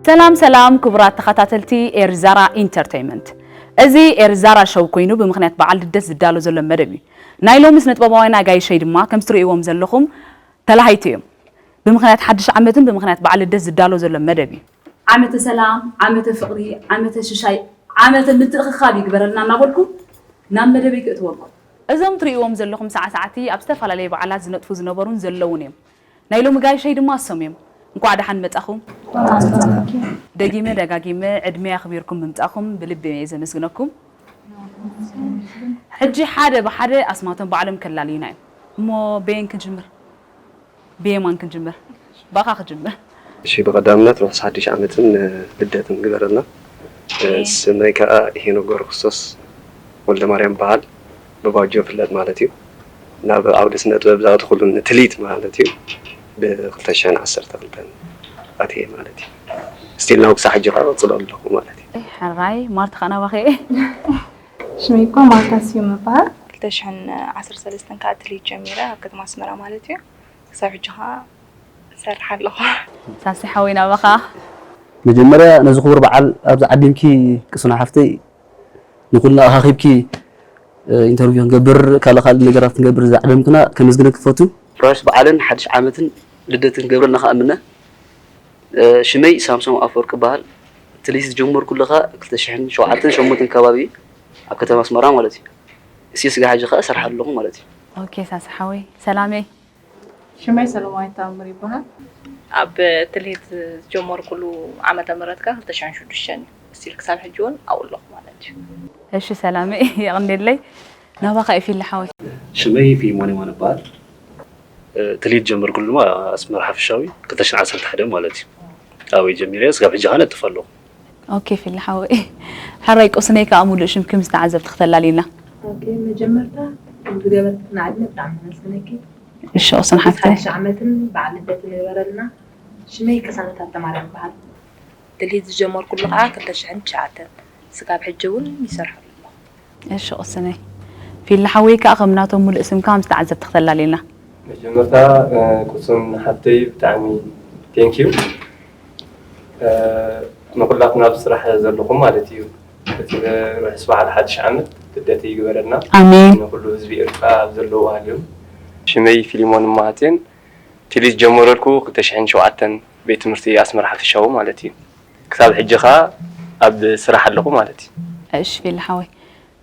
ሰላም ሰላም ክቡራት ተኸታተልቲ ኤርዛራ ኢንተርተይመንት፣ እዚ ኤርዛራ ሾው ኮይኑ ብምኽንያት በዓል ልደት ዝዳሎ ዘሎ መደብ እዩ። ናይ ሎሚ ስነጥበባውያን ኣጋይሸይ ድማ ከምዚ ትርእይዎም ዘለኹም ተላሃይቲ እዮም። ብምኽንያት ሓድሽ ዓመትን ብምኽንያት በዓል ልደት ዝዳሎ ዘሎ መደብ እዩ። ዓመተ ሰላም፣ ዓመተ ፍቕሪ፣ ዓመተ ሽሻይ፣ ዓመተ ምትእኽኻብ ይግበረልና እናበልኩ ናብ መደበይ ክእትወኩም። እዞም ትርእይዎም ዘለኹም ሳዕሳዕቲ ኣብ ዝተፈላለዩ በዓላት ዝነጥፉ ዝነበሩን ዘለውን እዮም። ናይ ሎሚ ጋይሸይ ድማ እሶም እዮም። እንኳዕ ደሓን መጻኹም። ደጊመ ደጋጊመ ዕድመ ኣኽቢርኩም ብምጻኹም ብልቢ እየ ዘመስግነኩም። ሕጂ ሓደ ብሓደ ኣስማቶም ባዕሎም ከላልዩና እዮም። እሞ በየን ክንጅምር? ብየማን ክንጅምር። ብኣኻ ክጅምር። እሺ፣ ብቐዳምነት ርሑስ ሓድሽ ዓመትን ልደትን ግበረልና። ስመይ ከኣ ሄኖክ ገብረክርስቶስ ወልደማርያም በሃል። ብባጆ ይፍለጥ ማለት እዩ። ናብ ዓውደ ስነ ጥበብ ዝኣተኹሉ ንትልሂት ማለት እዩ። ብ2012 ኣትየ ማለት እዩ። ስቲል ናው ክሳዕ ሕጂ ከኣ ቀጽሎ ኣለኹ ማለት እዩ። ሕራይ ማርታ ከኣ ናባኸ። ሽመይ እኮ ማርታ ስዩም እበሃል። 2013 ከኣ ትልሂት ጀሚረ ኣብ ከተማ ኣስመራ ማለት እዩ። ክሳብ ሕጂ ከኣ እሰርሕ ኣለኹ። ሳሲ ሓወይ ናባኻ። መጀመርያ ነዚ ክቡር በዓል ኣብዚ ዓዲምኪ ቅስና ሓፍተይ ንኩልና ኣኻኺብኪ ኢንተርቪው ክንገብር ካልእ ካልእ ነገራት ክንገብር ዝዓደምክና ከመስግነኪ ክፈቱ። ርሑስ በዓልን ሓድሽ ዓመትን ልደትን ክገብረልና ከኣ እምነ። ሽመይ ሳምሶም ኣፈወርቂ ይበሃል። ትልሂት ዝጀመርኩሉ ከኣ 2007 8 ከባቢ ኣብ ከተማ ኣስመራ ማለት እዩ። እስኪ ስጋ ሕጂ ከኣ እሰርሕ ኣለኹ ማለት እዩ። ኦኬ ሳሲ ሓወይ ሰላመይ። ሽመይ ሰለማዊት ተኣምር ይበሃል። ኣብ ትልሂት ዝጀመርኩሉ ዓመተ ምህረት ከኣ 2006 እዩ። እስቲል ክሳብ ሕጂ እውን ኣብኡ ኣለኹ ማለት እዩ። እሺ ሰላመይ የቕንየለይ። ናባኻ ኢፊሊ ሓወይ። ሽመይ ፊልሞን የማነ ይበሃል። ትልሂት ጀመርኩሉ ድማ ኣስመራ ሓፈሻዊ 2011 ማለት እዩ። ኣበይ ጀሚረ ስጋብ ሕጂ ከኣ ነጥፍ ኣለኹ። ኦኬ ፊሊ ሓወይ። ሕራይ ቁስነይ ከኣ ሙሉእ ሽምኪ ምስ ተዓዘብቲ ክተላልዩና። ኦኬ መጀመርታ ዝገበርክልና ዕድመ ብጣዕሚ ነመስግነኪ። እሺ ቁስን ሓፍተይ። ሓድሽ ዓመትን በዓል ልደትን ይግበረልና። ሽመይ ቅሳነት ሃብተማርያም ይበሃል። ትልሂት ዝጀመርኩሉ ከኣ 2009 ስጋብ ሕጂ እውን ይሰርሐሉ ኣለኹ። እሺ ቁስነይ። ፊሊ ሓወይ ከኣ ከም ናቶም ሙሉእ ስምካ ምስ ተዓዘብቲ ክተላልዩና። መጀመርታ ቁስን ሓፍተይ ብጣዕሚ ቴንኪዩ። ንኩላትና ኣብ ስራሕ ዘለኹም ማለት እዩ። እቲ ርሑስ በዓል ሓድሽ ዓመት ልደት ይግበረልና። ኣሜን። ንኩሉ ህዝቢ ኤርትራ ኣብ ዘለዎ ሃልዮም። ሽመይ ፊሊሞን ማሃቴን ትልሂት ጀመረልኩ 2007 ቤት ትምህርቲ ኣስመራ ሓፈሻዊ ማለት እዩ። ክሳብ ሕጂ ከኣ ኣብ ስራሕ ኣለኹ ማለት እዩ። እሺ ፊሊ ሓወይ።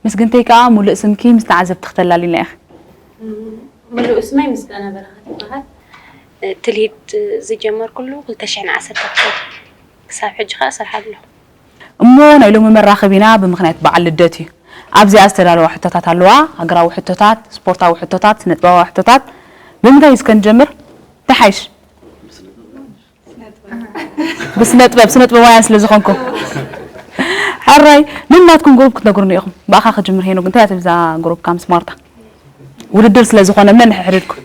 ምስግንተይ ከኣ ሙሉእ ስምኪ ምስ ተዓዘብቲ ክተላልዩና ኢኺ። ምሉእ ስመይ ምስጋና በረኸት ይበሃል። ትልሂት ዝጀመርኩሉ 2012 ክሳብ ሕጂ ከኣ እሰርሕ ኣለኹ። እሞ ናይ ሎሚ መራኸቢና ብምኽንያት በዓል ልደት እዩ። ኣብዚኣ ዝተዳለዋ ሕቶታት ኣለዋ። ሃገራዊ ሕቶታት፣ ስፖርታዊ ሕቶታት፣ ስነጥበባዊ ሕቶታት። ብምንታይ እስከ ንጀምር? እንታይ ሓይሽ? ብስነ ጥበብ፣ ስነ ጥበባውያን ስለ ዝኾንኩም። ሕራይ፣ ነናትኩም ግሩፕ ክትነግሩኒ ኢኹም። ብኣኻ ክጅምር ሄኖክ፣ እንታይ እያ ትብል እዛ ግሩፕካ ምስ ማርታ? ውድድር ስለ ዝኾነ፣ መን ሕድድኩም?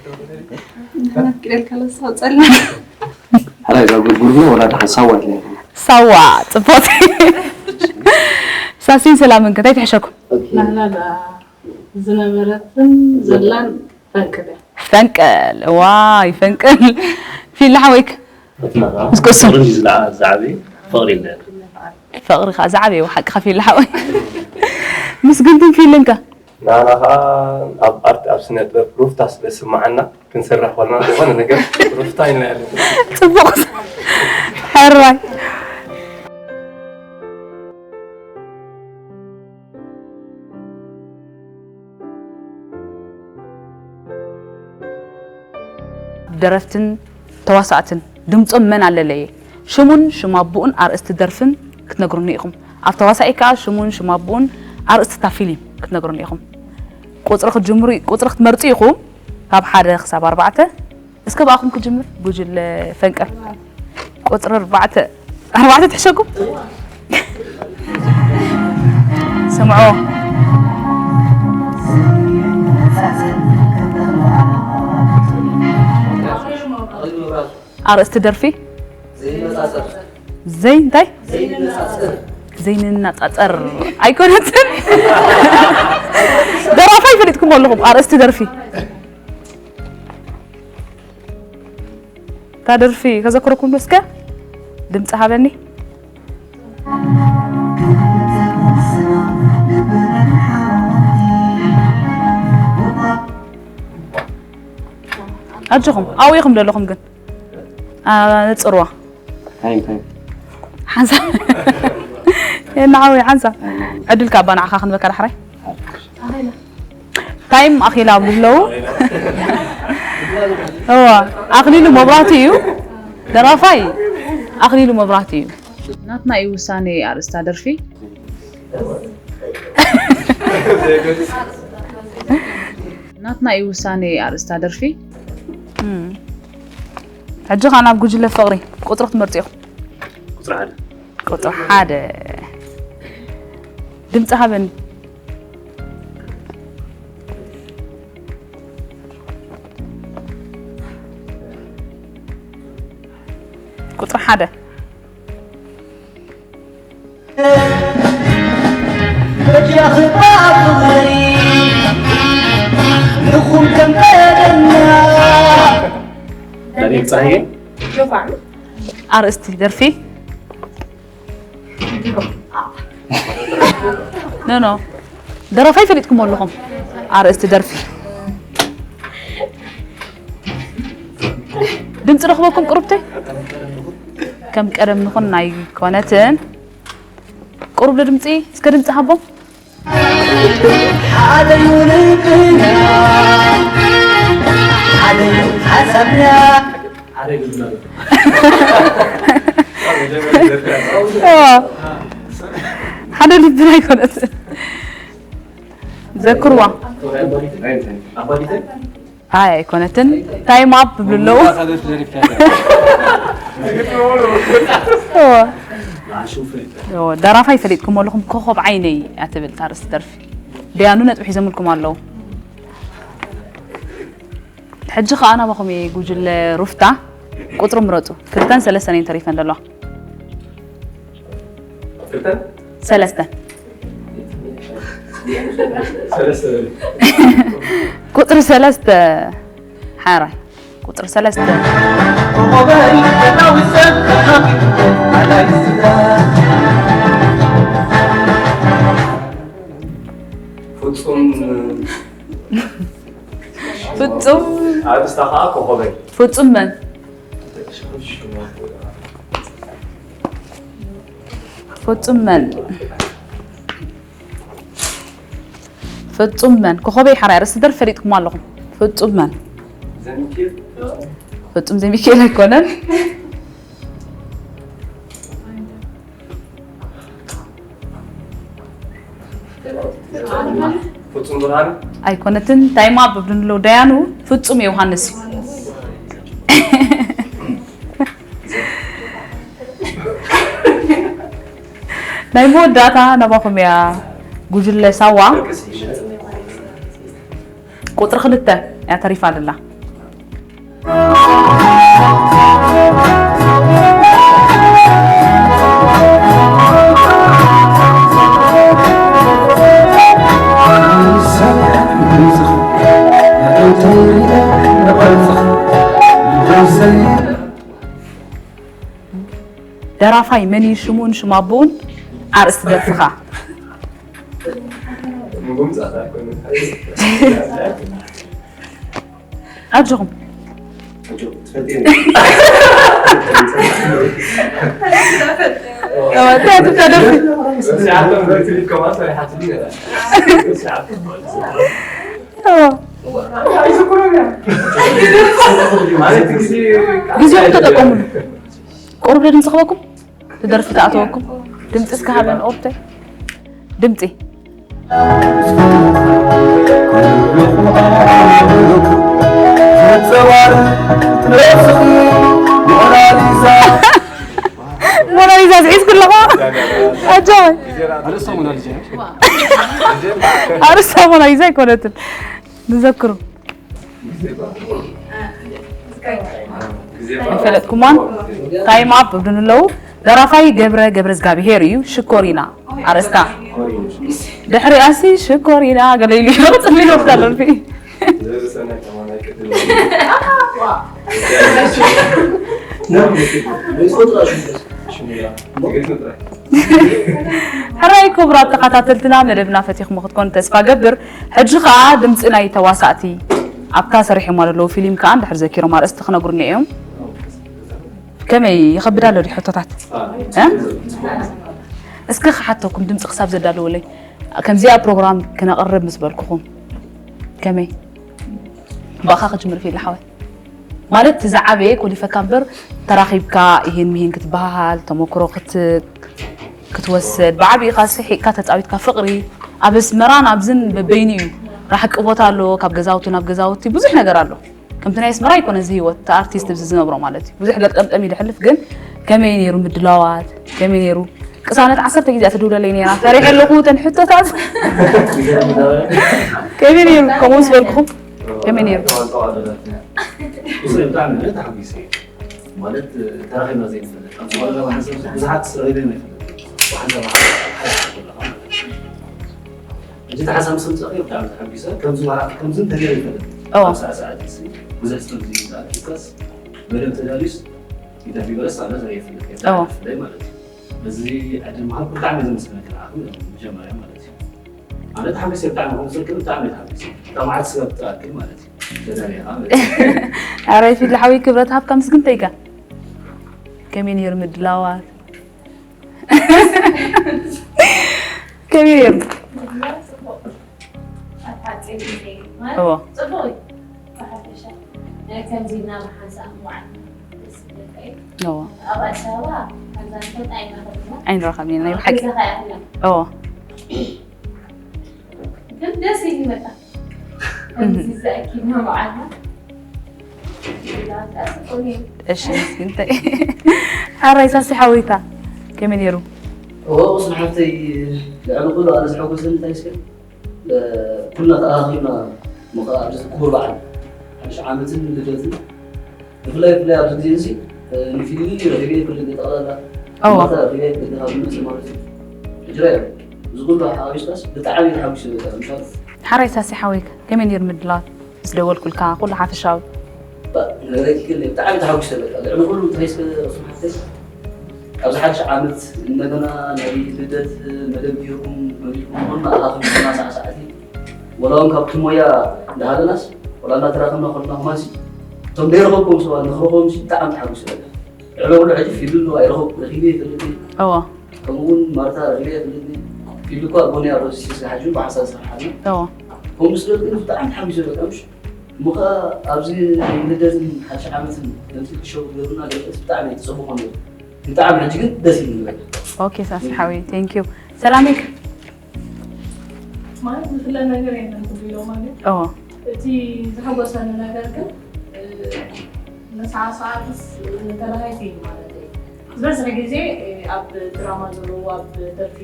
ሕራይ፣ እዛ ግሩፕ ነው ወላ ደሓን ሳዋ ኢልና ኢኹም? ሳዋ፣ ጽቡቕ። ሳሲን ሰላምን ከ እንታይ ትሕሸኩም? ናህና ደኣ ዝነበረትን ዘላን ፈንቅል እያ። ፈንቅል፣ ዋይ፣ ፈንቅል። ፊሊ ሓወይክ? ምስ ቅስን። ፍቕሪ ዝለዓ-፣ ዝዓበየ ፍቕሪ ኢልና ኢና። ፍቕሪ ኸዓ ዝዓበየ ሓቂ ኸፊሊ ሓወይ። ምስግንትን ፊልን ከ? ንዓና ኸዓ ኣብ ኣርት፣ ኣብ ስነ ጥበብ ሩፍታ ስለ ዝስምዓና፣ ክንሰርሕ ከለና ዝኾነ ነገር ሩፍታ ኢልና ያለን። ጽቡቕ። ሕራይ። ደረፍትን ተዋሳእትን ድምጾም መን ኣለለየ? ሽሙን ሽም ኣቦኡን ኣርእስቲ ደርፍን ክትነግሩኒ ኢኹም። ኣብ ተዋሳኢ ከኣ ሽሙን ሽም ኣቦኡን ኣርእስቲ እታ ፊልም ክትነግሩኒ ኢኹም። ቁጽሪ ክትጅምሩ፣ ቁጽሪ ክትመርጹ ኢኹም ካብ ሓደ ክሳብ ኣርባዕተ። እስከ ብኣኹም ክጅምር፣ ጉጅለ ፈንቅል። ቁጽሪ ኣርባዕተ። ኣርባዕተ ትሕሸኩም? ስምዖ። ኣርእስቲ ደርፊ? ዘይ እንታይ? ዘይንነጻጸር። ኣይኮነትን። ደራፋይ ፈሊጥኩም ኣለኹም። ኣርእስቲ ደርፊ። እታ ደርፊ ከዘክረኩም ዶ እስከ? ድምፂ ሃበኒ። ኣጆኹም ኣብኡ ኢኹም ዘለኹም ግን ኣነጽርዋ። ታይም ታይም ሓንሳ የናዓዊ ሓንሳ ዕድል ካባ ንዓኻ ክንበካ ዳሕራይ። ታይም ኣኺላ ኣብሉ ኣለዉ። እዋ ኣኽሊሉ መብራቱ እዩ። ደራፋይ ኣኽሊሉ መብራቱ እዩ። ናትና እዩ ውሳኔ ኣርእስታ ደርፊ። ናትና እዩ ውሳኔ ኣርእስታ ደርፊ። እም። ሕጂ ኸኣ ናብ ጉጅለ ፍቕሪ ቁጽሪ ክትመርጹ ኢኹም። ቁጽሪ ሓደ ቁጽሪ ሓደ ድምጺ ሃበኒ። ቁጽሪ ሓደ በጃኺ ባፍቕሪ ንኹም ከም ቀደምና ዳንኤል ጸሃየ ኣርእስቲ ደርፊ ኖ ኖ ደረፋይ ፈሊጥኩም ኣለኹም። ኣርእስቲ ደርፊ ድምፂ ረኽበኩም ቅሩብተይ ከም ቀደም ንኹን ኣይኮነትን። ቁሩብ ለድምፂ እስከ ድምፂ ሃቦም። ሓደ እዩ ልብና ሓደ እዩ ሓሳብና ሓደ ልብና ኣይኮነትን። ዘክርዋ ኣይ ኣይኮነትን። ታይም ኣፕ ብሉ ኣለዉ። ደራፋይ ፈሊጥኩም ኣለኹም። ኮኸብ ዓይነይ እያ ትብል ታርእስቲ ደርፊ። ደያኑ ነጥቢ ሒዞምልኩም ኣለዉ። ሕጂ ኸኣ ናባኹም እየ ጉጅለ ሩፍታ። ቁፅሪ ምረፁ። ክልተን ሰለስተን እየን ተሪፈን ዘለዋ። ሰለስተ ቁፅሪ ሰለስተ ሓራይ ቁፅሪ ሰለስተ ፍጹም ፍጹም ኣርእስታ ከዓ ኮኸበይ ፍጹም መን ፍጹም መን ፍጹም መን ኮኸበይ ሓራይ ኣርእስቲ ደርፊ ፈሊጥኩም ኣለኹም። ፍጹም መን ፍጹም ዘሚካኤል ኣይኮነን። ፍጹም ብርሃን ኣይኮነትን። ታይም ኣፕ ብንሎ ደያኑ ፍጹም ዮሃንስ እዩ። ናይ መወዳእታ ናባኹም እያ ጉጅለ ሳዋ ቁፅሪ ክልተ እያ ተሪፋ ኣላ። ደራፋይ መን እዩ ሽሙን ሽም ኣቦኡን ኣርእስቲ ደርፍኻ? ኣጆኹም ግዜኹም ተጠቀሙሉ። ቁሩብ ድምፂ ክበኩም ትደርፊ ተኣተወኩም ድምፂ እስከ ሃበን ኦብተ ድምፂ ሞናሊዛ ዝሒዝኩ ኣለኹ ኣጆይ ኣርእስታ ሞናሊዛ ኣይኮነትን ንዘክሩ ኣይፈለጥኩማን ታይም ኣፕ ብድን ኣለዉ ደራፋይ ገብረ ገብረ ዝጋብሄር እዩ ሽኮሪና ኣርእስታ ድሕሪኣሲ ሽኮሪና ገለ ኢሉ ይቕፅል ይወስዳ ደርፊ ሕራይ ክቡራት ተኸታተልትና መደብና ፈቲኹም ክትኮኑ ተስፋ ገብር ሕጂ ኸዓ ድምፂ ናይ ተዋሳእቲ ኣብታ ሰሪሖማ ዘለዉ ፊልም ከኣ እንድሕር ዘኪሮም ኣርእስቲ ክነግሩኒ እዮም። ከመይ ይኸብድ ኣሎ ድዩ ሕቶታት? እ? እስኪ ክሓተኩም ድምፂ ክሳብ ዘዳለውለይ። ከምዚኣ ፕሮግራም ክነቕርብ ምስ በልኩኹም ከመይ? ብኣኻ ክጅምር ፊል ሓወይ። ማለት እቲ ዝዓበየ ኮሊፈካ እምበር ተራኺብካ ይሄን ምሂን ክትበሃሃል፣ ተመክሮ ክት-፣ ክትወስድ፣ ብዓቢኻ ስሒቕካ ተጻዊትካ ፍቕሪ ኣብ ኣስመራን ኣብዝን በበይኑ እዩ። ራሕቂ ቦታ ኣሎ፣ ካብ ገዛውቲ ናብ ገዛውቲ ብዙሕ ነገር ኣሎ። ከምቲ ናይ ኣስመራ ኣይኮነ እዚ ህይወት፣ እቲ ኣርቲስት ኣብዚ ዝነብሮ ማለት እዩ። ብዙሕ ገጠምጠም እዩ ዝሕልፍ፣ ግን ከመይ ነይሩ ምድላዋት? ከመይ ነይሩ? ቅሳነት ዓሰርተ ግዜ እያ ትድውለለይ ነይራ። ፈሪሐ ኣለኹ እተን ሕቶታት። ከመይ ነይሩ? ከምኡ ምስ በልኩኹም፣ ከመይ ነይሩ? ብዙሕ ብጣዕሚ ተሓጒሰ እየ። ማለት ተራኺብና ዘይንፈልጥ፣ ኣብ ዝኾነ ማሕበረሰብ ብዙሓት ረኺበ ኣይፈልጥ። ብሓንሳብ ሓደ ሓደ ኣለኻ ማለት እዩ። ሕጂ እቲ ሓሳብ ምስ ኣምጻእክዮ ብጣዕሚ ተሓጒሰ። ከምዚ በሃ-፣ ከምዚ እንተገይረ ይፈልጥ። እዎ። ኣብ ሰዓት ሰዓት እዚ ብዙሕ ሰብ ዝኣኪብካስ መደብ ተዳልዩስ ኢንተርቪው በለስ ኣነ ዘርኢ ይፈልጥ። እዎ። ብፍላይ ማለት እዩ። በዚ ዕድል ምሃብ ብጣዕሚ ዘመስግነካ ንዓኹም መጀመርያ ማለት እዩ። ኣነ ተሓጒሰ ብጣዕሚ ከምስልክን ብጣዕሚ ተሓጒሰ። ካብ መዓት ስጋብ ትኣክል ማለት እዩ። ተዳሊኻ ማለት እዩ። ኣረ ፊል ሓወይ ክብረት ሃብካ ምስግንተይካ። ከመይ ነይሩ ምድላዋት? ከመይ ነይሩ? ኣብ ሓፂር ግዜ እዎ። ማለት ፅቡቅ እዩ። ብሓፈሻ ከምዚ ኢልና ብሓንሳእ ምውዓል ደስ ይብለካ እዩ። እዎ። ኣብ ኣዲስ ኣበባ ከምዛ ንፈልጣ ኣይናኸልና ኣይንራኸብን ኢና ናይ ብሓቂ። ገዛኻ ይኣኽላ። እዎ። ግን ደስ ይብል በቃ። ከምዚ ዝኣኪልና ምውዓልና። እሺ ምስግንተይ። ሓራይ ሳሲ ሓወይካ ከመይ ነይሩ? እዎ፣ ቁስን ሓፍተይ ልዕሊ ኩሉ ኣነ ዘሐጎሰኒ እንታይ እስከ፣ እ፣ ኩልና ተኣኻኺብና ምኸ ኣብዚ ክቡር በዓል ሓድሽ ዓመትን ልደትን ብፍላይ ብፍላይ ኣብዚ ግዜ እዚ፣ እ፣ ንፊልሚ ረኺበ ይፈልጥ ጠቕላላ እዎ። ማታ ረኺበ ይፈልጥ ካብ ዝመጽእ ማለት እዩ። ሕጅራ እዮም። እዚ ኩሉ ሓዊስካስ ብጣዕሚ ተሓጒሰ በቃ። ምሻሉ ሓራይ ሳሲ ሓወይካ ከመይ ነይሩ ምድላዋት? ምስ ደወልኩልካ ኩሉ ሓፈሻዊ። ነገረኪ ግን ብጣዕሚ ተሓጒሰ በቃ። ልዕሊ ኩሉ እንታይ እስከ ቁስን ሓፍተይ፣ ኣብዚ ሓድሽ ዓመት እንደገና ናይ ልደት መደብ ጌርኩም መሊኩም ኩልና ኣኻኺብኩምና ሳዕሳዕቲ፣ ወላ እውን ካብቲ ሞያ እንዳሃለናስ ወላ እንዳተራኸብና ከለና ከማንሲ እቶም ዘይረኸብኩም ሰባት ንክረኸቦም ብጣዕሚ ተሓጒሰ በቃ። ልዕሊ ኩሉ ሕጂ ፊልሚ ኣለዋ ኣይረኸብኩ ረኺበ ይፈልጥ እየ። እዎ። ከምኡ እውን ማርታ ረኺበ ይፈልጥ እየ። ፊልሚ እኳ ጎኒ ኣሎ፣ እዚ ስጋ ሓጂ ብሓንሳብ ዝሰርሓልና። እዎ። ከምኡ ስለ ግን ብጣዕሚ ተሓጒሰ በቃ። ምሽ እሞ ኸኣ ኣብዚ ናይ ልደትን ሓድሽ ዓመትን ከምዚ ክሸው ዝገብርና ገለስ ብጣዕሚ ጽቡቕ ነይሩ። ብጣዕሚ ሕጂ ግን ደስ ይብል በቃ። ኦኬ ሳሲ ሓወይ፣ thank you። ሰላሚክ። ማለት ዝፍለ ነገር የለን ክብሉ ኢሎም ማለት እዎ። እቲ ዘሐጎሰኒ ነገር ግን እ፣ ንሳዕሳዕትስ ንተላሃይቲ እዩ ማለት እዩ። ዝበዝሕ ግዜ እ፣ ኣብ ድራማ ዘለዉ ኣብ ደርፊ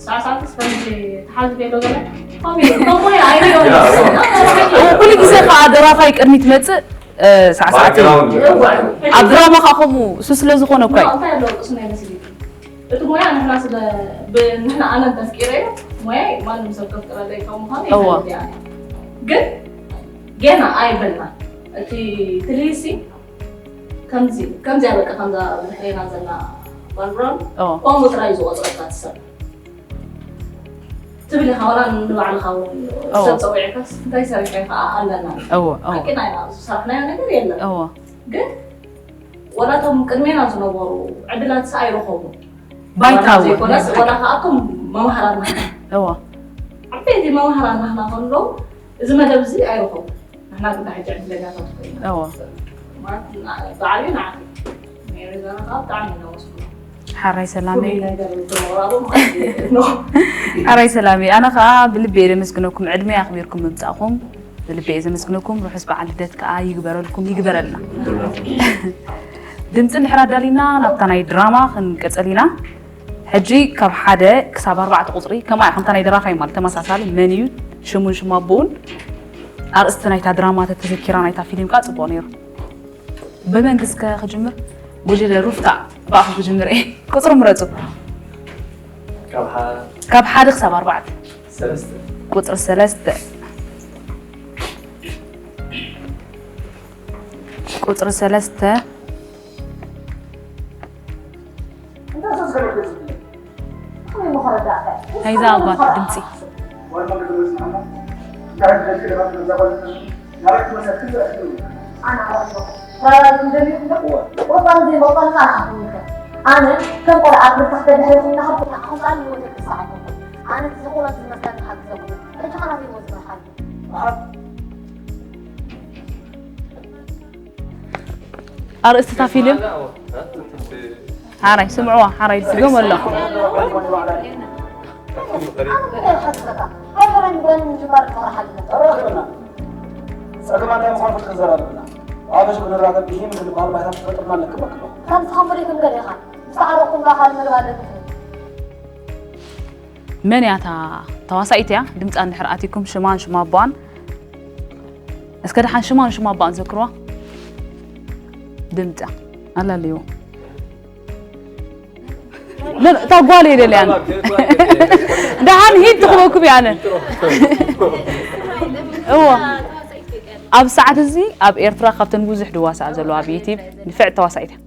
ሳዕሳዕትስ ከምዚ ተሓዝበ ዶ ገለ ከምኡ እዩ፣ ከምኡ እዩ፣ ኣይሪኦን። ኩሉ ግዜ ከዓ ደራፋይ ቅድሚ ትመፅእ እ፣ ሳዕሳዕቲ እዩ። ኣብ ድራማ ከዓ ከምኡ እሱ ስለ ዝኾነ እኳ እዩ። እንታይ ኣለዎ ርእሱ ናይ መስሊ እቲ ሞያ ንሕና ስለ ብ-፣ ንሕና ኣነ እንተፍቂረዮ ሞያይ ማንም ሰብ ከፍቅረለይ ካብ ምዃኑ እዎ። ይፈልጥ እያ። ግን ገና ኣይበልና እቲ ትልሂሲ ከምዚ ከምዚያ በቃ ከምዛ ብድሕሬና ዘላ ባንድራን እዎ። ከምኡ ጥራይ እዩ ዝቆፅረካ እቲ ሰብ ትብል ኢኻ። ዋላ ንባዕልኻ እውን እዎ። ሰብ ፀዊዕካስ እንታይ ሰሪሐ ከዓ ኣለና እዎ፣ እዎ፣ ሓቂና ኢና ዝሰራሕናዮ ነገር የለን። እዎ። ግን ወላ እቶም ቅድሜና ዝነበሩ ዕድላት ሰ ኣይረኸቡ ባይታ እውን። ዘይኮነስ ወላ ከኣቶም መማህራን ናህና እዎ። ዓበይቲ መማህራን ናህና ከለዉ እዚ መደብ እዚ ኣይረኸቡ ንሕና ግን ሕጂ ዕድለኛታት ኮይና እዎ። ማለት ብዓብዩ ንዓኺ ሜሪ ዘረኻ ብጣዕሚ ነወስኩ ሓራይ ሰላመይ። ነገር ምትነውራሩ ማለት ነው። ሓራይ ሰላመይ፣ ኣነ ከዓ ብልቢ እየ ዘመስግነኩም፣ ዕድመይ ኣኽቢርኩም ምምፃእኹም ብልቢ እየ ዘመስግነኩም። ርሑስ በዓል ልደት ከዓ ይግበረልኩም፣ ይግበረልና። ድምፂ እንድሕር ኣዳሊና ናብታ ናይ ድራማ ክንቀፅል ኢና። ሕጂ ካብ ሓደ ክሳብ ኣርባዕተ ቁፅሪ ከምኣ ከምታ ናይ ደራፋይ ማለት ተመሳሳሊ መን እዩ ሽሙን ሽም ኣቦኡን ኣርእስቲ ናይታ ድራማ ተተዘኪራ ናይታ ፊልም ከዓ ፅቡቅ ነይሩ። ብመንግስከ ክጅምር? ጉጅለ ሩፍታ ብኣኹም ክጅምር እየ። ቁፅሪ ምረፁ። ካብ ሓ- ካብ ሓደ ክሳብ ኣርባዕተ። ሰለስተ ቁፅሪ ሰለስተ። ቁፅሪ ሰለስተ። ናይዛ ጓል ድምፂ። ኣነ ከም ቆልዓ ኣብ ብርታዕ ተድሕርኩም እናኸድኩ ንዓኹም ጣዕሚ ህይወት የተሳዕረኩም። ኣነ እቲ ዝኾነ ዝመስለኒ ሓግዘኩም። ሕጂ ኸኣ ናተይ ህይወት ዝመርሓልኩም። ኣርእስቲ እታ ፊልም ሓራይ ስምዕዋ፣ ሓራይ ድገመሎም። ጸገማት እንታይ ምዃኑ ክትዘራረብና። ኣብ ኣበሻ ክንራኸብ ብሂም ክንበሃል ባይታ ክትፈጥርና ኣለክም ኣክሎ። ካብ ዝኸፍሉ ይትንገር ኢኻ። ዝተዓረቕኩም ከኣ ካልእ መደብ ኣለኩም። መን እያ እታ ተዋሳኢት እያ? ድምጻ እንድሕር ኣቲኩም ሽማን ሽማ ኣቦኣን። እስከ ደሓን ሽማን ሽማ ኣቦኣን ዘክርዋ። ድምጻ ኣላለይዎ። ለ-፣ እታ ጓል እየ ደልያን። ደሓን ሂድ ትኽበኩም እየ ኣነ። እዎ። ኣብ ሰዓት እዚ ኣብ ኤርትራ ካብተን ብዙሕ ድዋሳኣ ዘለዋ ኣብ ዩቲብ ንፍዕቲ ተዋሳኢት እያ።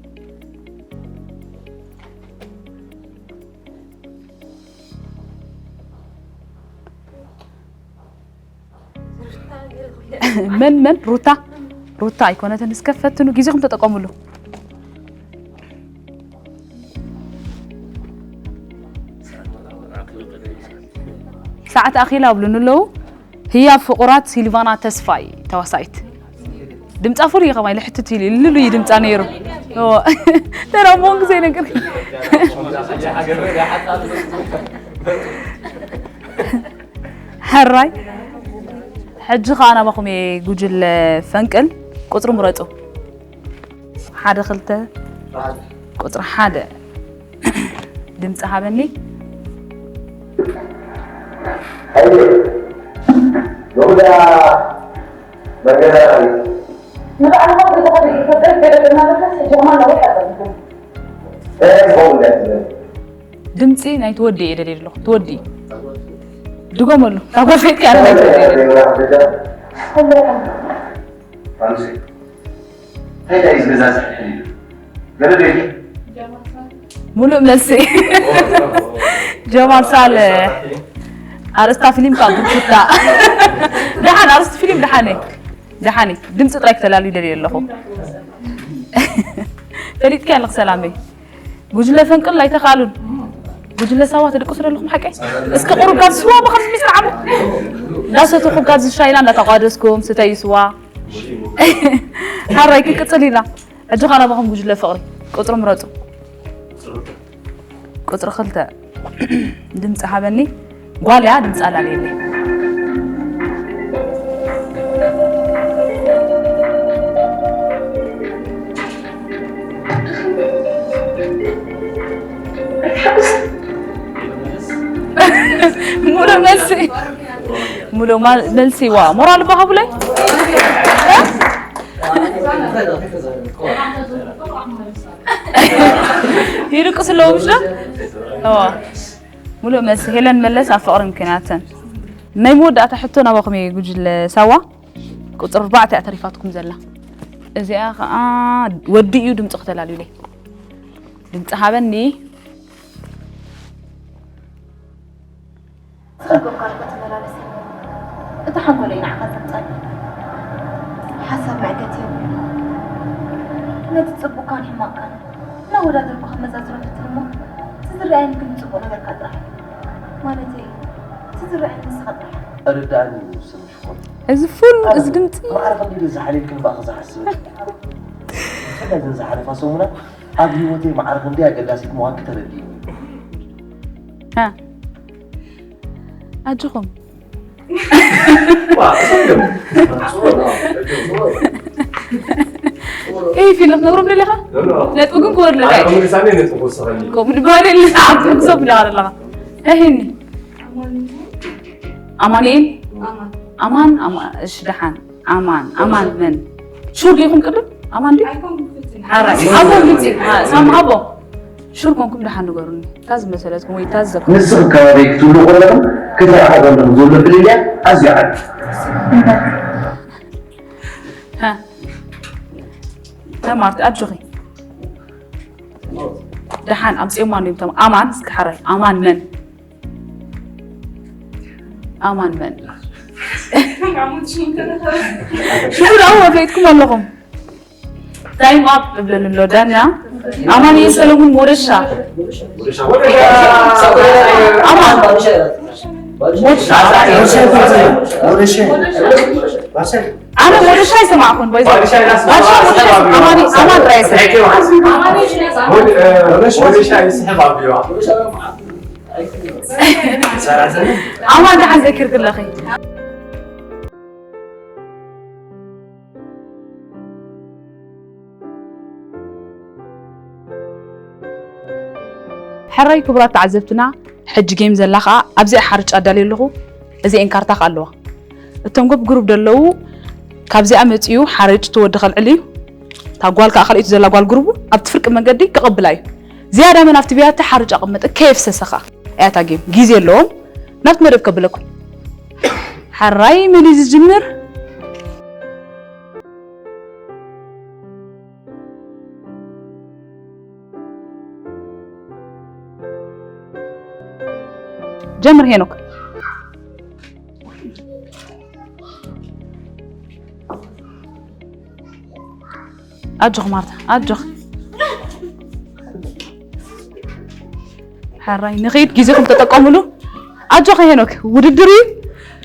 መን መን? ሩታ፣ ሩታ ኣይኮነትን። እስከ ፈትኑ፣ ግዜኹም ተጠቀምሉ። ሰዓት ኣኺላ ኣብሉኒ ኣለዉ። ህያብ ፍቑራት ሲልቫና ተስፋይ ተዋሳኢት። ድምጻ ፍሉይ እዩ፣ ከማይ ልሕትት ኢሉ ልሉይ ድምጻ ነይሩ። እዎ። ተራ ሞን ግዜ ነገር። ሕራይ። ሕጂ ኸኣ ናባኹም እየ ጉጅለ ፈንቅል። ቁጽሪ ምረጹ። ሓደ፣ ክልተ፣ ቁጽሪ ሓደ። ድምጺ ሃበኒ። ድምጺ ናይ ትወዲ እየ ደልየ ኣለኹ። ትወዲ። ድገመሉ። እታ ጓል ፈይጥካ ያለ ናይ ትወዲ እየ ደልየ። ሙሉእ መልሲ። ጀማል ሳልሕ። ኣርእስታ ፊልም ካብ ብርኩታ። ደሓን፣ ኣርእስቲ ፊልም ደሓን እየ። ደሓን እየ። ድምፂ ጥራይ ክተላልዩ ደልየ ኣለኹ። ፈሊጥኪ ኣለኽ ሰላመይ። ጉጅለ ፈንቅል ኣይተኻሉን። ጉጅለ ሳዋ ትድቅሱ ዘለኹም ሓቀይ? እስኪ ቁሩብ ጋዝ ስዋ ብኸምዚ ሚስተዓሙ። እንዳሰተኹም ጋዝ ሻይና እንዳተቋደስኩም ስተዩ ስዋ። ሓራይ ክቅጽል ኢና። ሕጂ ኻብ ናባኹም ጉጅለ ፍቕሪ ቁጽሪ ምረጹ። ቁጽሪ ክልተ። ድምጺ ሃበኒ። ጓል እያ፣ ድምጺ ኣላልየለይ። ሙሉእ መልሲ። ሙሉእ ማ-፣ መልሲ። ዋ፣ ሞራል እባ ሃቡለይ። ይድቅሱ ኣለዉ፣ ምሽ ዶ? እዋ። ሙሉእ መልሲ። ሄለን መለስ ኣብ ፍቕሪ ምክንያተን። ናይ መወዳእታ ሕቶ ናባኹም እዩ፣ ጉጅለ ሳዋ። ቁጽሪ ኣርባዕተ እያ ተሪፋትኩም ዘላ። እዚኣ ኸኣ ወዲ እዩ ድምፂ ክተላልዩለይ። ድምፂ ሃበኒ። ጸገምካ ኢልካ ትመላለስ። እቲ ሓንጎለይ ንዓኻ ዘምጻኒ ሓሳብ መዕገቲ የብሉን። ነቲ ጽቡቕካን ሕማቕካን እናወዳደርኩ ከመዛዝኖ እፍትን እሞ፣ እቲ ዝረኣየኒ ግን ጽቡቕ ነገርካ ጥራሕ እዩ። ማለተይ፣ እቲ ዝረኣየኒ ንስኻ ጥራሕ። ርድኣኒ እዩ ስም ሽኮር። እዚ ፉል፣ እዚ ድምጺ። ማዕረ ክንደይ ዝሓልፍክን እምበኣር ክዝሓስብ። ብፍላይ እዘን ዝሓለፋ ሰሙናት ኣብ ህይወተይ ማዕረ ክንደይ ኣገዳሲት ምዃንኪ ተረዲእኒ። ሃ። ኣጆኹም። ኤይ፣ ፊልም ክትነግሮም ደሊኻ? ነጥቢ ግን ክወርደካ እዩ። ከምኡ ድበሃል የለ፣ ኣብ ሰብ እንዳበለ ኣለኻ። እህኒ። ኣማኑኤል? ኣማን፣ ኣማ-፣ እሺ፣ ደሓን። ኣማን፣ ኣማን መን? ሹር ዲኹም ቅድም? ኣማን ድዩ? ሓራይ። ኣቦ ግልጺ። አ፣ ሳሚ ኣቦ። ሹር ኮንኩም ደሓን ንገሩኒ። እታ ዝመሰለትኩም ወይ እታ ዝዘከርኩም። ንስኺ ከባቢ ክትህሉ ከለኹም ክትረኣኹ ከለኹም ዘሎ ፍልልያት ኣዝዩ ዓቢ። ሃ። ሃ ማርቲ፣ ኣጆኺ። ደሓን ኣምጺኦማ እንድዮም እቶም ኣማን፣ እስኪ ሓራይ። ኣማን መን? ኣማን መን? ሽዑ ደኣ ኣፍሊጥኩም ኣለኹም። ታይም ኣፕ እብለኒ ኣሎ ዳኛ። ኣማኑኤል ሰለሙን ሞደሻ። ኣማን። ሞደሻ። ኣነ ሞደሻ ኣይሰማዕኩን። ባርሻ ሞደሻ፣ ኣማን ጥራይ ይሰማዕ። ኣማን ደሓን ዘኪርክለኺ። ሕራይ ክቡራት ተዓዘብትና፣ ሕጂ ጌም ዘላ ኸኣ ኣብዚኣ ሓርጭ ኣዳልየ ኣለኹ። እዚኤን ካርታ ኸኣ ኣለዋ። እቶም ግሩፕ ግሩፕ ደለዉ ካብዚኣ መጺኡ ሓርጭ እቲ ወዲ ከልዕል እዩ። እታ ጓል ከኣ ካልኣይቲ ዘላ ጓል ግሩፕ ኣብቲ ፍርቂ መንገዲ ክቕብላ እዩ። ዝያዳ መን ኣብቲ ብያቲ ሓርጭ ኣቐመጠ ከየፍሰሰ ኸኣ እያ እታ ጌም። ግዜ ኣለዎም። ናብቲ መደብ ከብለኩም። ሕራይ መን እዩ ዝጅምር? ጀምር ሄኖክ። ኣጆኽ ማርታ፣ ኣጆኽ። ሕራይ ንኺድ፣ ግዜኹም ተጠቀሙሉ። ኣጆኻ ሄኖክ፣ ውድድር እዩ።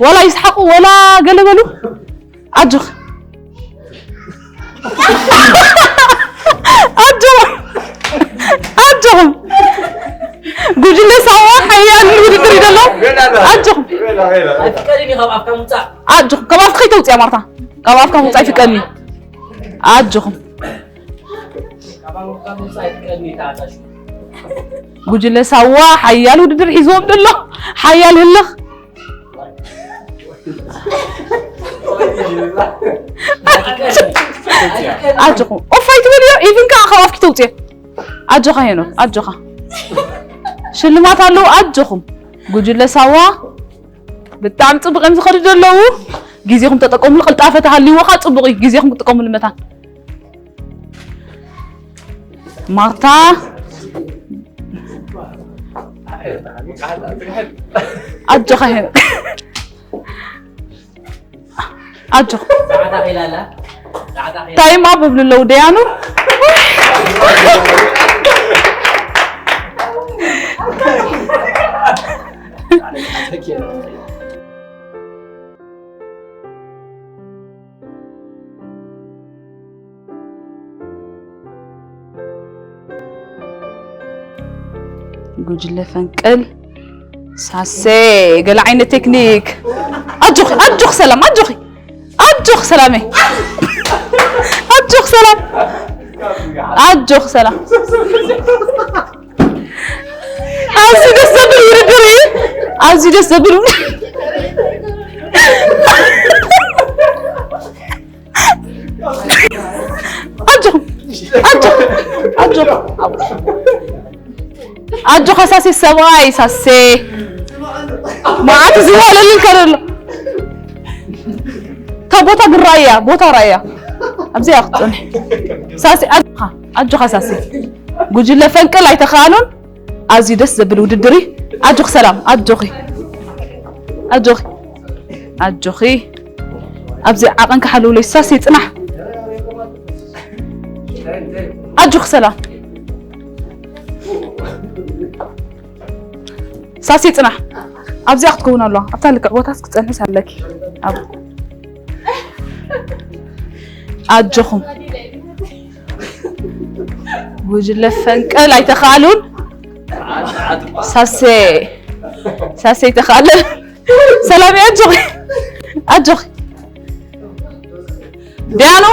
ወላ ይስሓቁ ወላ ገለ በሉ። ኣጆኽ። ኣጆ-፣ ኣጆኹም። ጉጅለ ሳዋ ሓያል ውድድር እዩ ዘሎ። ኣጆኹም። ኣይፍቀድን እዩ ካብ ኣፍካ ምውፃእ። ኣጆኹም። ካብ ኣፍካ ከይተውፅያ ማርታ። ካብ ኣፍካ ምውፃእ ኣይፍቀድን እዩ። ኣጆኹም። ካብ ኣፍካ ምውፃእ ኣይፍቀድን እዩ ተዓጣሹ። ጉጅለ ሳዋ ሓያል ውድድር ሒዝዎም ዘሎ። ሓያል ህልኽ። ኣጆኹም። ኦፍ ኣይትበልዮ፣ ኢቭን ከኣ ካብ ኣፍኪ ተውፅዮ። ኣጆኻ ሄኖክ፣ ኣጆኻ። ሽልማት ኣለዉ፣ ኣጆኹም። ጉጅለ ሳዋ ብጣዕሚ ጽቡቕ እዮም ዝኸዱ ዘለዉ። ግዜኹም ተጠቀሙሉ፣ ቅልጣፈ ተሃልይዎ ኸኣ ጽቡቕ እዩ። ግዜኹም ክትጥቀሙሉ መታን። ማርታ። ኣጆኻ ሄኖክ። ኣጆኻ። ታይም ኣፕ እብሉ ኣለዉ ደያኑ። ጉጅለ ፈንቅል ሳሴ፣ ገለ ዓይነት ቴክኒክ። ኣጆኺ፣ ኣጆኺ ሰላም፣ ኣጆኺ። ኣጆኺ ሰላመይ። ኣጆኺ ሰላም። ኣጆኺ ሰላም። ኣዝዩ ደስ ዘብል ውድድር እዩ። ኣዝዩ ደስ ዘብል ውድድር። ኣጆኹም፣ ኣጆኹም፣ ኣጆኹም። ኣጆኻ ሳሴ ሰብኣይ፣ ሳሴ። መዓት ዝዋለልካ ዘሎ። እታ ቦታ ግን ራእያ፣ ቦታ ራእያ። ኣብዚኣ ክትጽንሕ። ሳሴ፣ ኣጆኻ፣ ኣጆኻ ሳሴ። ጉጅለ ፈንቅል ኣይተኻእሉን። ኣዝዩ ደስ ዘብል ውድድር እዩ። ኣጆኺ ሰላም፣ ኣጆኺ። ኣጆኺ። ኣጆኺ። ኣብዚ ዓቐንካ ሓልውለይ ሳሴ ጽናሕ። ኣጆኺ ሰላም። ሳሴ ጽናሕ። ኣብዚኣ ክትከውን ኣለዋ። ኣብታ ልክዕ ቦታስ ክትጸንሕስ ኣለኪ። ኣብ-፣ ኣጆኹም። ጉጅለ ፈንቅል ኣይተኻእሉን። ሳሴ፣ ሳሴ ኣይተኻእለ። ሰላም ኣጆኺ፣ ኣጆኺ። ዲያኑ፣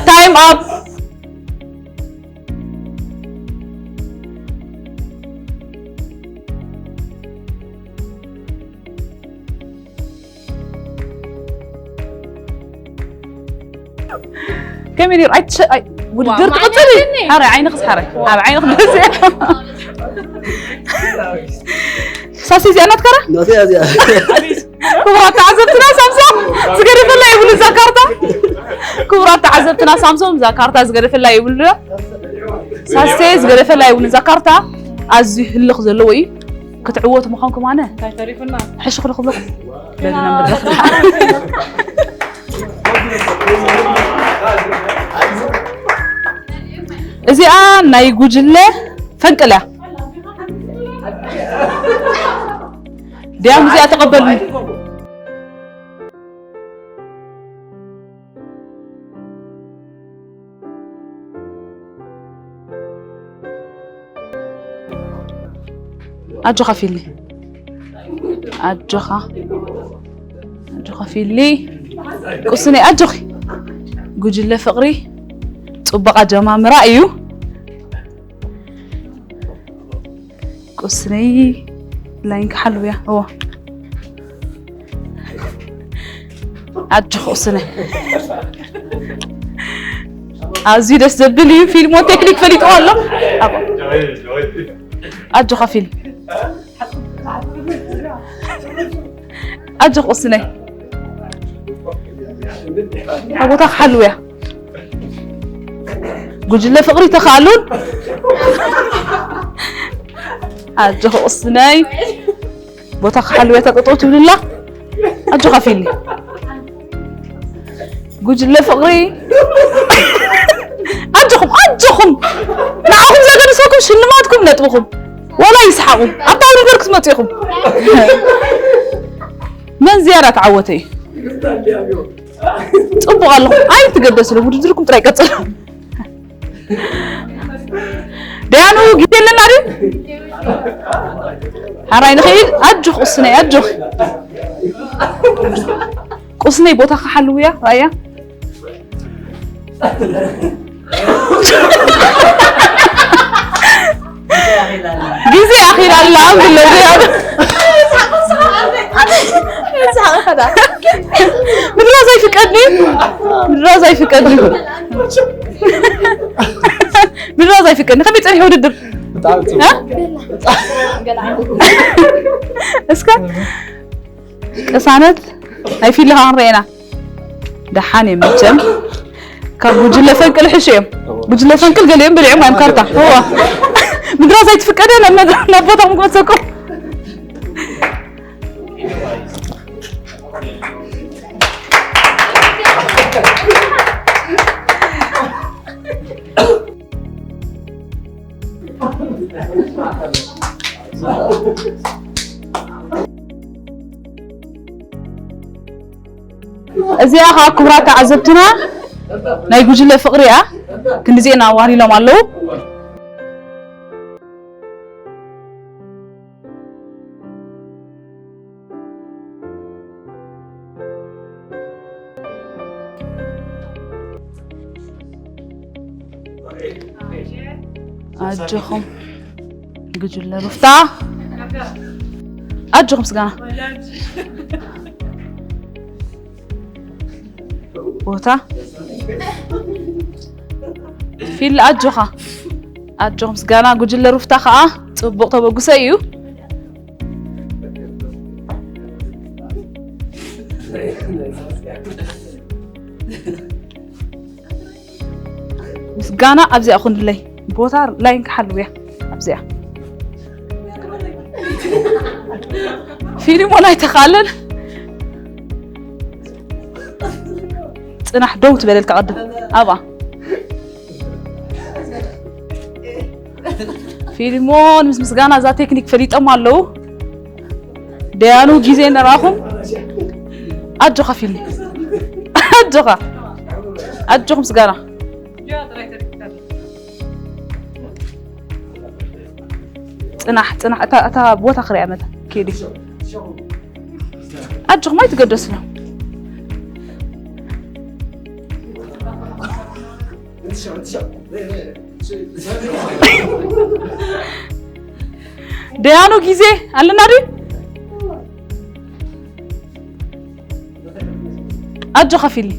ታይም ኣፕ። ከመይ ነይሩ? ኣይትሸ-፣ ኣይ-፣ ውድድር ዋው፣ ትቕጽል እዩ። ማዕረ ሓራይ ዓይንኽስ ሓራይ። ኣብ ዓይንኽ ደስ እያ። ሳሲ እዚኣ ናትካ ራ? ናተይ እያ እዚኣ። ክቡራት ተዓዘብትና ሳምሶም ዝገደፈላ የብሉ እዛ ካርታ። ክቡራት ተዓዘብትና ሳምሶም እዛ ካርታ ዝገደፈላ የብሉ። ሳሴ ዝገደፈላ የብሉ እዛ ካርታ። ኣዝዩ ህልኽ ዘለዎ እዩ። ክትዕወቱ ምዃንኩም ኣነ እንታይ ተሪፉና? ሕሹኽ ዶ ክብለኩም? በልና መድረኽ። እዚኣ ናይ ጉጅለ ፈንቅል እያ። ድያም እዚኣ ተቐበሉኒ። ኣጆኻ ፊሊ፣ ኣጆኻ፣ ኣጆኻ ፊሊ፣ ቁስነይ ኣጆኺ። ጉጅለ ፍቕሪ ጽቡቕ ኣጀማምራ እዩ። ቁስነይ ላይን ክሓልው እያ። እዎ። ኣጆኻ ቁስነይ። ኣዝዩ ደስ ዘብል እዩ። ፊልም ቴክኒክ ፈሊጥዎ ኣሎ። ኣቦ። ኣጆኻ ፊልም። ኣጆኻ ቁስነይ። ኣብ ቦታ ክሓልው እያ። ጉጅለ ፍቕሪ ተኻሉን። ኣጆኻ ቁስነይ። ቦታ ክሓልው እያ፣ ተጠጠው ትብልላ። ኣጆኻ ፊሊ። ጉጅለ ፍቕሪ። ኣጆኹም፣ ኣጆኹም። ንዓኹም ዘገድሰኩም ሽልማትኩም ነጥብኹም። ወላ ይስሓቑ። ኣብታ ውድድር ክትመጡ ኢኹም። መን ዝያዳ ተዓወተ እዩ? ጽቡቕ ኣለኹም። ኣይትገደስሉ፣ ውድድርኩም ጥራይ ቀጽሉ። ደያኑ ግዜ ኣለና ድዩ? ሓራይ ንኽእል። ኣጆኽ ቁስነይ፣ ኣጆኽ። ቁስነይ ቦታ ክሓልው እያ፣ ራእያ። ግዜ ኣኺላ ኣላ፣ ኣንብሎ፣ ደያኑ። ምድራ ዘይፍቀድኒ፣ ምድራ ዘይፍቀድኒ። ምድራ ዘይፍቀድኒ። ከመይ ጸኒሑ ውድድር? ብጣዕሚ ጽቡቕ። እ? እስከ ቅሳነት ናይ ፊልኻ ክንረኤና። ደሓን እዮም መቸም። ካብ ጉጅለ ፈንቅል ሕሹ እዮም። እዎ። ጉጅለ ፈንቅል ገሊኦም በሊዖም እዮም ካርታ። እዎ። ምድራ ዘይትፍቀደ ናብ መድረ-፣ ናብ ቦታ ምግመሰኩም። እዚኣ ኸዓ ክቡራት ተዓዘብትና ናይ ጉጅለ ፍቕሪ እያ። ክንድዚኤን ኣዋሪሎም ኣለዉ። ኣጆኹም ጉጅለ ሩፍታ። ኣጆኹም ስጋና። ቦታ ፊል ኣጆኻ። ኣጆኹም ስጋና። ጉጅለ ሩፍታ ኸዓ ጽቡቕ ተበግሶ እዩ። ምስጋና ኣብዚኣ ኩንለይ። ቦታ ላይን ክሓልው እያ። ኣብዚኣ። ፊልሞን ኣይተኻልን። ጽናሕ ደው ትበለልካ ቅድም። ኣብኣ። ፊልሞን ምስ ምስጋና እዛ ቴክኒክ ፈሊጦም ኣለዉ። ደያኑ ግዜ ነራኹም። ኣጆኻ ፊልም። ኣጆኻ። ኣጆኹም ምስጋና። ጽናሕ፣ ጽናሕ። እታ፣ እታ ቦታ ክሪኣ መታ። ኬዲ። ኣጆኹም ኣይትገደስሉ። ደያኑ ግዜ ኣለና ድዩ? ኣጆኻ ፊሊ።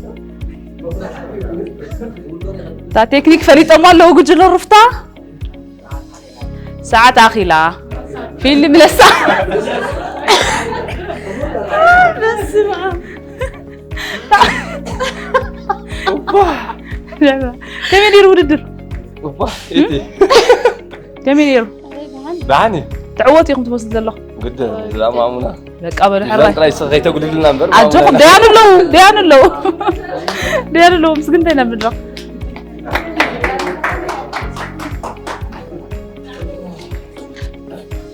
እታ ቴክኒክ ፈሊጦም ኣለዉ ጉጅለ ሩፍታ። ሰዓት ኣኺላ። ፊሊ ምለሳ። በስመ ኣብ። እባ። ከመይ ነይሩ ውድድር? እባ፣ እቲ። ከመይ ነይሩ? ደሓን እዩ። ትዕወቱ ኢኹም ትመስሉ ዘለኹም። ግድን ዝላ ማሙና በቃ በሉ ሕራይ። ጥራይ ስኸይተጉድልና እምበር ኣጆኹም ደያኑ ኣለዉ ደያኑ ኣለዉ ደያኑ ኣለዉ ምስግንተይ ነብድረኽ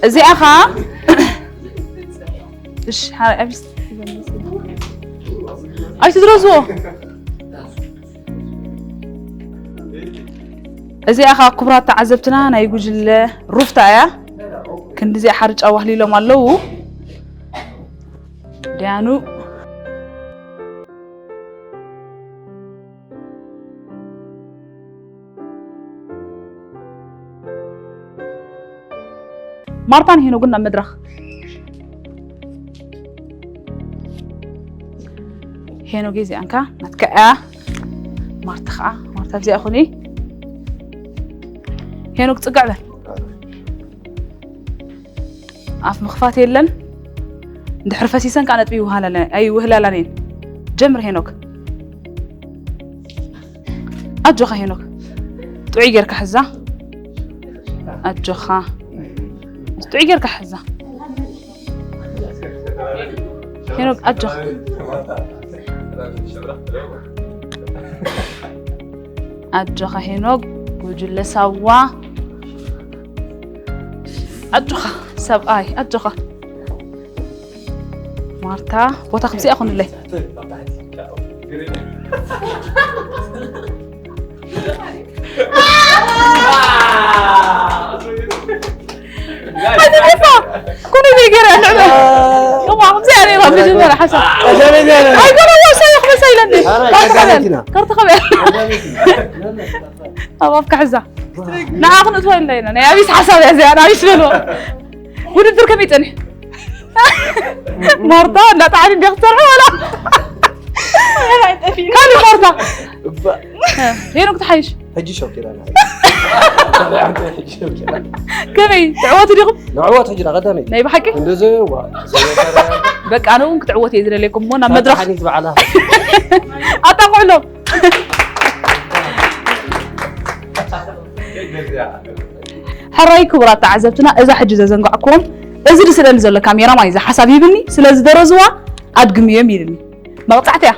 እዚኣ ኸዓ እሺ ሓ- ኣብስ- ኣይትድረዝዎ እዚኣ ኸዓ ክቡራት ተዓዘብትና ናይ ጉጅለ ሩፍታ እያ ክንድዚኣ ሓርጫ ዋህሊሎም ኣለዉ ደያኑ ማርታን ሄኖግን ናብ መድረኽ ሄኖግ እዚኣንካ ናትካ እያ ማርታ ከዓ ማርታ ኣብዚኣ ኹኒ ሄኖግ ፅግዕ በል ኣፍ ምኽፋት የለን እንድሕር ፈሲሰን ከዓ ነጥቢ ይውሃላለን- ኣይውህላላን እየን ጀምር ሄኖክ ኣጆኻ ሄኖክ ጥዑይ ጌርካ ሕዛ ኣጆኻ ጥዑይ ጌርካ ሕዛ ሄኖክ ኣጆኻ ኣጆኻ ሄኖክ ጉጅለ ሳዋ ኣጆኻ ሰብኣይ ኣጆኻ ማርታ ቦታ ክብዚኣ ኹንለይ ኣይትደፋ ኩሉ ነገር ኣልዕሎ እማ ከምዚኣ ነይራ መጀመርያ ሓሳብ ኣይገለዎ ሰይኽ መሰይለኒ ካርታ ከበያ ኣብ ኣፍካ ሕዛ ንዓ ክንእትዋ ኢልና ኢና ናይ ኣቢስ ሓሳብ እያ እዚኣ ንኣቢስ በልዎ ውድድር ከመይ ይጸንሕ ማርታ እንዳጣዕኒ እንዲያ ክትሰርሑ ወላ ካልእ ማርታ ሄኖክ ትሓይሽ ሕጂ ሸኪራ ከመይ ትዕወቱ ዲኹም ንዕወት ሕጂ ቀዳመይ ናይ ብሓቂ እንደዚ ዋ በቃ ኣነ እውን ክትዕወት እየ ዝደለየኩም እሞ ናብ መድረኽ ሓኒት በዓላ ኣጣቕዕሎም ሕራይ ክቡራት ተዓዘብትና እዛ ሕጂ ዘዘንጋዕኩም እዚ ዝስእለኒ ዘሎ ካሜራ ማይ እዚ ሓሳብ ሂብኒ ስለ ዝደረዝዋ ኣድግምዮም ኢልኒ መቕፃዕቲ እያ